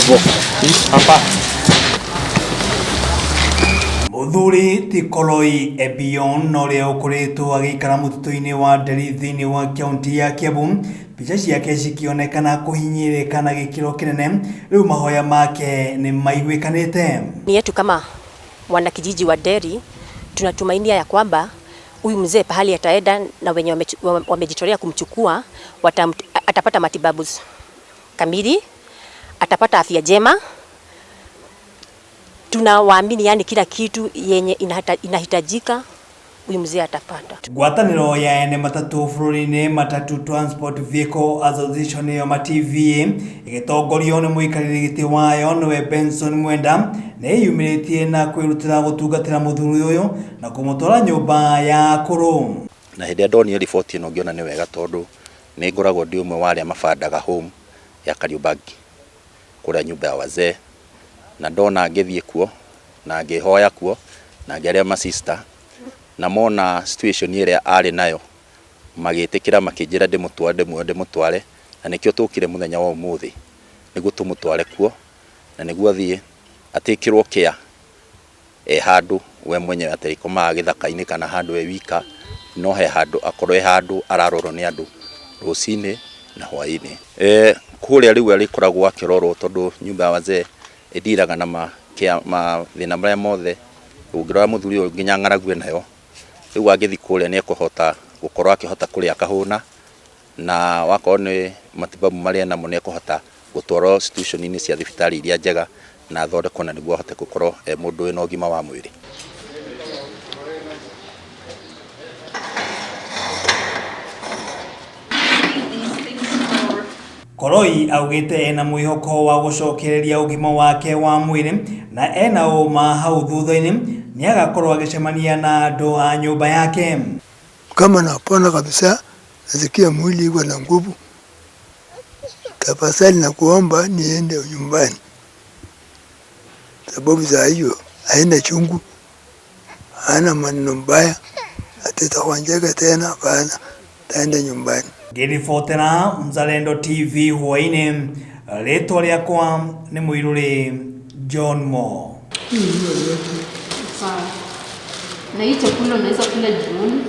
Hivyo hapa. Mũthuri ti Koloi Ebion na ũrĩa ũkoretwo agĩikara mũtitũ-inĩ wa Nderi thĩinĩ wa kaunti ya Kiambu, mbica ciake cikĩonekana kũhinyĩrĩka na gĩkĩro kĩnene, rĩu mahoya make nĩ maiguĩkanĩte. Ni yetu kama wanakijiji wa Nderi tunatumainia ya kwamba huyu mzee pahali ataenda na wenye wamejitolea kumchukua atapata matibabu kamili, atapata afya njema. Tunawaamini, yani kila kitu yenye inahitajika huyu mzee atapata. Ngwatanĩro ya ene matatũ bũrũri-inĩ, Matatu Transport Vehicle Association nĩyo ma-TVA, ĩgĩtongorio nĩ mũikarĩri gĩtĩ wayo nĩwe Benson Mwenda, nĩ ĩyumĩrĩtie na kwĩrutĩra gũtungatĩra mũthuri ũyũ na kũmũtwara nyũmba ya akũrũ. Na hĩndĩ ĩrĩa ndonire riboti ĩno ngĩona nĩ wega, tondũ nĩ ngoragwo ndĩ ũmwe wa arĩa mabandaga home ya Kariobangi kũrĩa nyumba ya wazee, na ndona ngĩthiĩ kuo na ngĩhoya kuo na ngĩaria masista na mona situation ĩrĩa arĩ nayo, magĩtĩkĩra, makĩnjĩra ndĩmũtware, ndĩmũtware, na nĩkĩo tũkire mũthenya wa ũmũthĩ nĩguo tũmũtware kuo na nĩguo athiĩ atĩkĩrwo care e handũ we mwenyewe, atarĩkomaga gĩthaka-inĩ kana handũ e wika, no he handũ akorwo e handũ ararorwo nĩ andũ rũcinĩ na hwaĩ-inĩ. Kũrĩa rĩu arĩkoragwo akĩrorwo, tondũ nyumba ya wazee ĩndiraga na mathĩna marĩa mothe ũngĩrora mũthuri ũyũ nginya ng'aragu enayo. Rĩu angĩthiĩ kũrĩa nĩ ekũhota gũkorwo akĩhota kũrĩa akahũna, na wakorwo nĩ matibabu marĩa enamo, nĩ ekũhota gũtwarwo institution-inĩ cia thibitarĩ iria njega na athondekwo, na nĩguo ahote gũkorwo e mũndũ wĩna ũgima wa mwĩrĩ. Koloi augĩte ena mwĩhoko wa gũcokereria ũgima wake wa mwĩrĩ na ena ũma hau thutha-inĩ nĩ agakorwo agĩcemania na andũ a nyũmba yake. Kama napona kabisa, nasikia mwili iko na nguvu, tafadhali nakuomba niende nyumbani, sababu za hiyo haina chungu, haina maneno mbaya, atitagonjeka tena, bana taenda nyumbani. Ngĩribotera Mzalendo TV hwaĩ-inĩ, rĩtwa rĩakwa nĩ Mũirũrĩ John Mo. Sawa. Na hii chakula unaweza kula jioni.